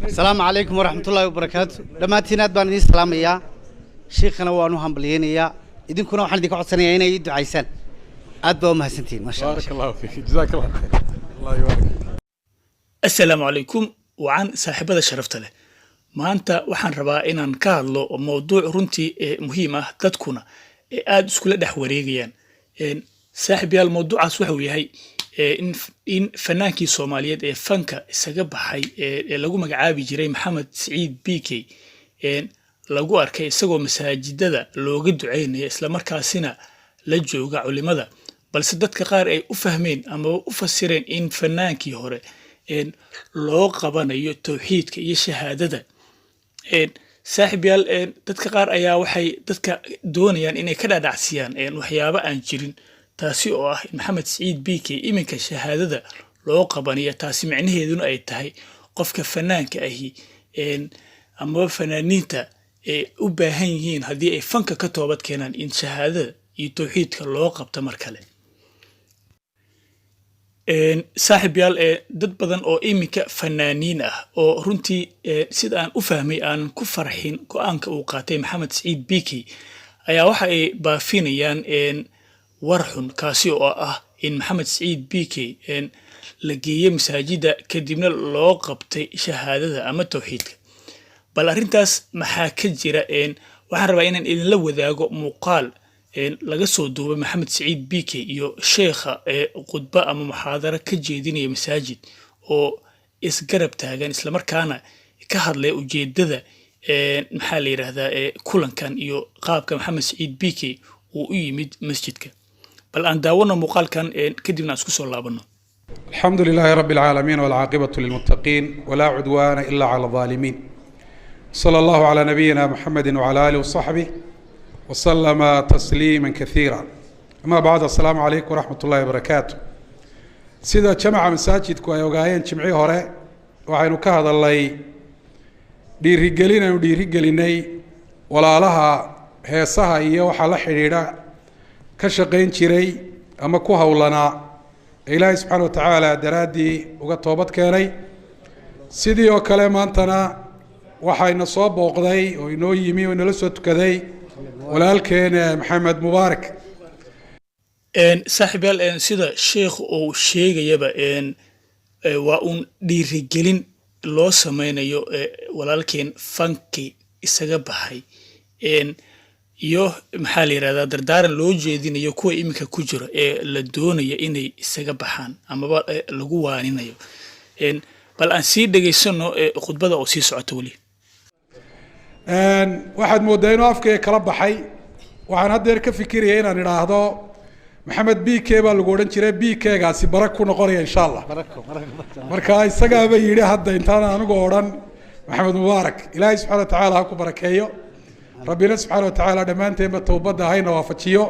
Asalaamu calaykum waraxmatullaahi wabarakaatu. Dhammaantiin aad baan idiin salaamayaa. Shiikhana waan u hambalyeynayaa, idinkuna waxaan idinka codsanayaa inay ii ducaysaan. Aad baa u mahadsantihiin, maasha Allah. بارك الله فيك، جزاك الله خير، الله يبارك. Assalaamu calaykum. Wacan saaxiibada sharafta leh. Maanta waxaan rabaa inaan ka hadlo mowduuc runtii ee muhiim ah, dadkuna ee aada iskula dhex wareegayaan. Saaxiib yaal, mowduucaas wuxuu yahay in fanaankii Soomaaliyeed ee fanka isaga baxay ee lagu magacaabi jiray Maxamed Siciid BK lagu arkay isagoo masaajidada looga duceynaya, islamarkaasina la jooga culimada, balse dadka qaar ay u fahmeen amaba u fasireen in fanaankii hore loo qabanayo towxiidka iyo shahaadada. Saaxiib yaal, dadka qaar ayaa waxay dadka doonayaan inay ka dhadhacsiyaan waxyaabo aan jirin, taasi oo ah in Maxamed Siciid BK iminka shahaadada loo qabanayo, taasi micnaheeduna ay tahay qofka fanaanka ahi amaba fanaaniinta ay u baahan yihiin haddii ay fanka ka toobad keenaan in shahaadada iyo towxiidka loo qabto mar kale. Saaxiib yaal, dad badan oo iminka fanaaniin ah oo runtii sida aan u fahmay aan ku farxin go-aanka uu qaatay Maxamed Siciid BK ayaa waxa ay baafinayaan war xun, kaasi oo ah in Maxamed Siciid BK la geeyey masaajida, kadibna loo qabtay shahaadada ama towxiidka. Bal arrintaas maxaa ka jira? Waxaan rabaa inaan idinla wadaago muuqaal laga soo duubay Maxamed Siciid BK iyo sheekha ee khudba ama muxaadaro ka jeedinaya masaajid oo isgarab taagan, islamarkaana ka hadlaya ujeedada maxaa la yidhaahdaa kulankan iyo qaabka Maxamed Siciid BK uu u yimid masjidka. Bal aan daawano muuqaalkan, kadibna aan isku soo laabano. الحمد لله رب العالمين، والعاقبة للمتقين، ولا عدوان إلا على الظالمين، صلى الله على نبينا محمد وعلى آله وصحبه وسلم تسليما كثيرا. أما بعد، السلام عليكم ورحمة الله وبركاته. Sida jamaca masaajidku ay ogaayeen, jimcii hore waxaynu ka hadalnay dhiirigelin aynu dhiirigelinay walaalaha heesaha iyo waxaa la xidhiidha ka shaqayn jiray ama ku howlanaa ee Ilaahay subxaana wa tacaala daraaddii uga toobad keenay. Sidii oo kale maantana waxayna soo booqday oo inoo yimi oo inala soo tukaday walaalkeen Maxamed Mubaarak. Saaxiib yaal, sida sheekhu uu sheegayaba, waa uun dhiirigelin loo sameynayo walaalkeen fanki isaga baxay iyo maxaa la yidhahdaa dardaaran loo jeedinayo kuwa iminka ku jira ee la doonaya inay isaga baxaan amaba lagu waaninayo. Bal aan sii dhegaysano khudbada oo sii socota weli. Waxaad mooddaa inuu afkayga kala baxay. Waxaan haddeer ka fikiraya inaan idhaahdo Maxamed BK baa lagu odhan jiray, BK gaasi bara ku noqonaya insha Allah. Marka isagaaba yidhi hadda intaan anigu odhan. Maxamed Mubaarak, Ilaahay subxana wa tacaala ha ku barakeeyo. Rabbina subxaana wa tacaala dhammaanteenba towbadda hayna waafajiyo.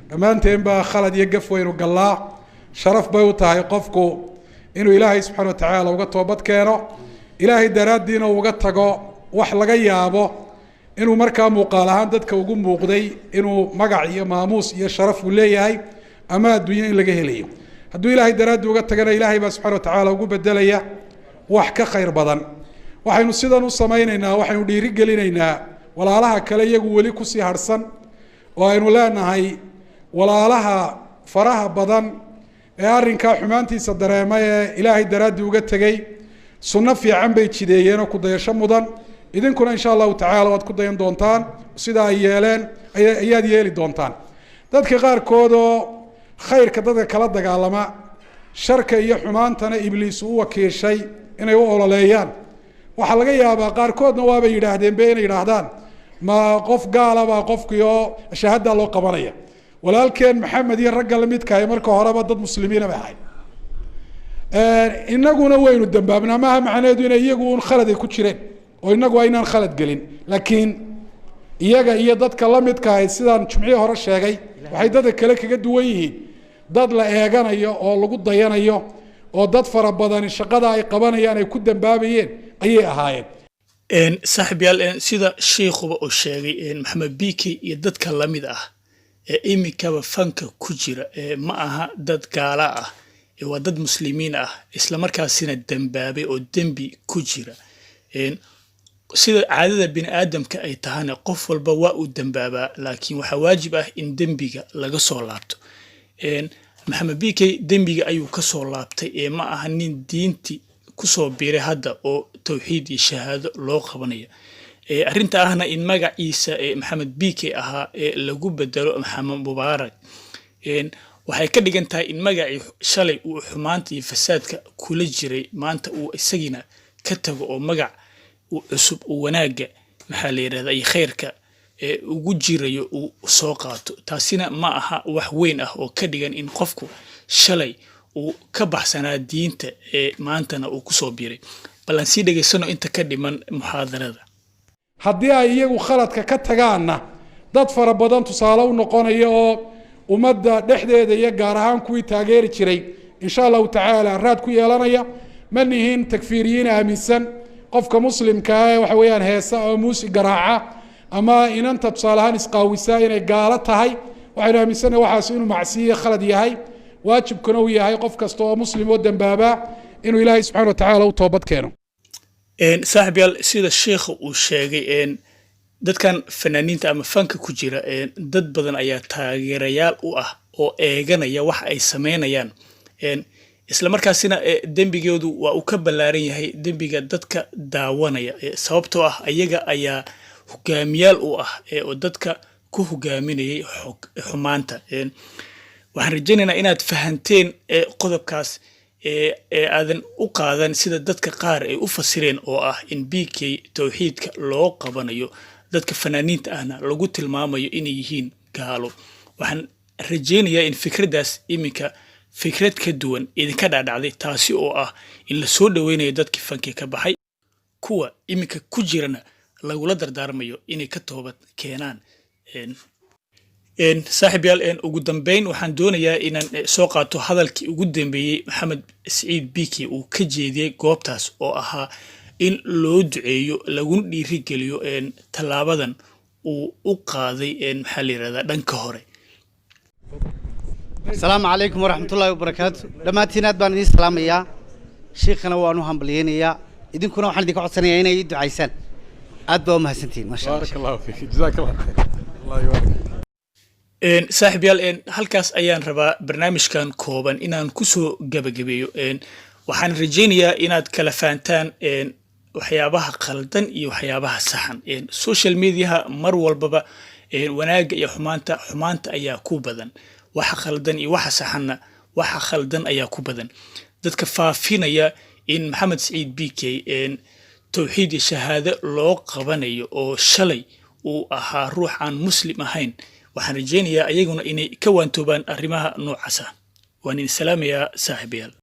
Dhammaanteenba khalad iyo gaf waynu gallaa. Sharaf bay u tahay qofku inuu Ilaahay subxaana wa tacaala uga toobad keeno, Ilaahay daraaddiina uga tago wax laga yaabo inuu markaa muuqaal ahaan dadka ugu muuqday inuu magac iyo maamuus iyo sharaf uu leeyahay ama adduunyo in laga helayo. Hadduu Ilaahay daraaddii uga tagana, Ilaahay baa subxana wa tacaala ugu bedelaya wax ka khayr badan. Waxaynu sidan u samaynaynaa, waxaynu dhiiri gelinaynaa walaalaha kale iyagu weli kusii harhsan oo aynu leenahay walaalaha faraha badan ee arrinkaa xumaantiisa dareemay ee Ilaahay daraaddii uga tegey, sunno fiican bay jideeyeen oo ku dayasho mudan. Idinkuna insha Allahu tacala waad ku dayan doontaan, sida ay yeeleen ayaad yeeli doontaan. Dadka qaarkood oo khayrka dadka kala dagaalama, sharka iyo xumaantana Ibliis u wakiishay inay u ololeeyaan, waxaa laga yaabaa qaarkoodna waabay yidhaahdeen be inay yidhaahdaan ma qof gaalabaa qofkii oo shahadaa loo qabanaya. Walaalkeen Maxamed iyo ragga lamidkahay marka horeba dad muslimiina bay ahayd, inaguna waynu dambaabnaa. Maaha macnaheedu inay iyagu un khalad ay ku jireen oo inagu aynaan khalad gelin, laakiin iyaga iyo dadka lamidkahay, sidaan jumcihii hore sheegay, waxay dadka kale kaga duwan yihiin dad la eeganayo oo lagu dayanayo oo dad fara badani shaqada ay qabanayaan ay ku dambaabayeen ayay ahaayeen. Saaxiib yaal, sida sheikhuba uu sheegay, Maxamed BK iyo dadka lamid ah ee iminkaba fanka ku jira ma aha dad gaala ah, waa dad muslimiin ah, islamarkaasina dembaabay oo dembi ku jira. Sida caadada bini aadamka ay tahana, qof walba waa uu dembaabaa, laakiin waxaa waajib ah in dembiga laga soo laabto. Maxamed BK dembiga ayuu ka soo laabtay ee ma aha nin diinti kusoo biiray hadda oo tawxiid iyo shahaado loo qabanayo. Arrinta ahna in magaciisa Maxamed BK ahaa ee lagu bedelo Maxamed Mubaarak waxay ka dhigan tahay in magacii shalay uu xumaanta iyo fasaadka kula jiray maanta uu isagiina ka tago oo magac uu cusub uu wanaagga, maxaa la yidhahdaa, iyo khayrka ee ugu jirayo uu soo qaato. Taasina ma aha wax weyn ah oo ka dhigan in qofku shalay uu ka baxsanaa diinta ee maantana uu kusoo biiray. Bal aan sii dhegaysano inta ka dhiman muxaadarada. Haddii ay iyagu khaladka ka tagaanna, dad fara badan tusaale u noqonaya oo ummadda dhexdeeda iyo gaar ahaan kuwii taageeri jiray, insha Allahu tacaala, raad ku yeelanaya. Ma nihin takfiiriyiin aaminsan qofka muslimkaa ee waxa weeyaan heesa ama muusig garaaca ama inanta tusaale ahaan isqaawisaa inay gaalo tahay. Waxaynu aaminsannahay waxaas inuu macsiyo khalad yahay, waajibkuna uu yahay qof kasta oo muslim oo dambaabaa inuu Ilaahay subxana wa tacaala u toobad keeno. Saaxib yaal, sida sheikha uu sheegay, dadkan fanaaniinta ama fanka ku jira, dad badan ayaa taageerayaal u ah oo eeganaya wax ay sameynayaan. Isla markaasina dembigoodu waa uu ka ballaaran yahay dembiga dadka daawanaya, sababtoo ah ayaga ayaa hogaamiyaal u ah oo dadka ku hogaaminayay xumaanta. Waxaan rajaynaynaa inaad fahanteen qodobkaas ee aadan u qaadan sida dadka qaar ay u fasireen oo ah in BK towxiidka loo qabanayo, dadka fanaaniinta ahna lagu tilmaamayo inay yihiin gaalo. Waxaan rajaynayaa in fikraddaas iminka fikrad ka duwan idinka dhaadhacday, taasi oo ah in la soo dhoweynayo dadkii fankii ka baxay, kuwa iminka ku jirana lagula dardaarmayo inay ka toobad keenaan. Saaxiib yaal, ugu dambeyn waxaan doonayaa inaan soo qaato hadalkii ugu dambeeyey Maxamed Siciid Biki uu ka jeediyey goobtaas oo ahaa in loo duceeyo laguna dhiirigeliyo tallaabadan uu u qaaday, maxaa la yidhahdaa, dhanka hore. Asalaamu calaykum waraxmatullaahi wabarakaatu. Dhammaantiin aad baan idiin salaamayaa. Shiikhana waan u hambalyeynayaa, idinkuna waxaan idinka codsanayaa inay ii ducaysaan. Aad baa u mahadsantihiin, maasha Allah. بارك الله فيك، جزاك الله خير، الله يبارك. Saaxiib yaal, halkaas ayaan rabaa barnaamijkan kooban inaan kusoo gabagabeeyo. Waxaan rajaynayaa inaad kala fahantaan waxyaabaha khaldan iyo waxyaabaha saxan. Social mediaha mar walbaba wanaagga iyo xumaanta, xumaanta ayaa ku badan. Waxa khaldan iyo waxa saxanna, waxa khaldan ayaa ku badan. Dadka faafinaya in Maxamed Saciid BK towxiid iyo shahaado loo qabanayo oo shalay uu ahaa ruux aan muslim ahayn, waxaan rajaynayaa ayaguna inay ka waantoobaan arrimaha noocaas ah. Waan idin salaamayaa, saaxiibayaal.